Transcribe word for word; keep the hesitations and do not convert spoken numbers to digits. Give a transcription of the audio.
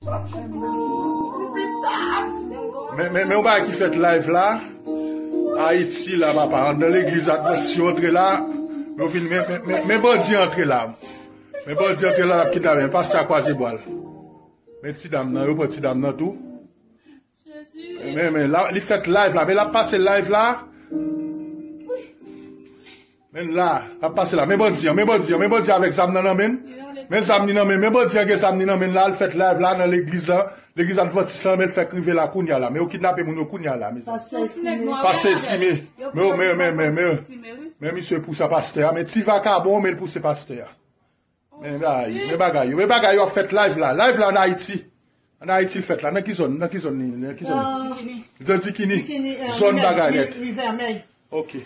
Men, men, men yon bagay ki fèt live la. Ayiti la, papa. Anndan legliz Adventist yo antre la. Men yo vin, men, men, men, men bandi antre la. Men bandi antre la, l ap kidnape. Men pastè a kwaze bwa l. Men ti dam nan, yo pran ti dam nan tou. Men, men, la, li fèt live la. Men l ap pase live la. Men la, l ap pase la. Men bandi an, men bandi an, men bandi an avèk zam nan nan men l. Men zam li nan men, men bandi an gen zam li nan men l la, l fèt live la nan legliz la, legliz Adventist la, men l fèk rive la kounya la. Men yo kidnape moun yo kounya la, mezanmi. Pastè Estimé. Pastè Estimé. Men, men, men, men, men, men misye pou sa pastè a, men ti vakabon, men l pou se pastè a. Men bagay, men bagay yo, men bagay yo ap fèt live la, live la an Ayiti. An Ayiti l fèt la, nan ki zòn, nan ki zòn li, nan ki zòn? Nan Dikini. Zòn bagay nèt. Ok.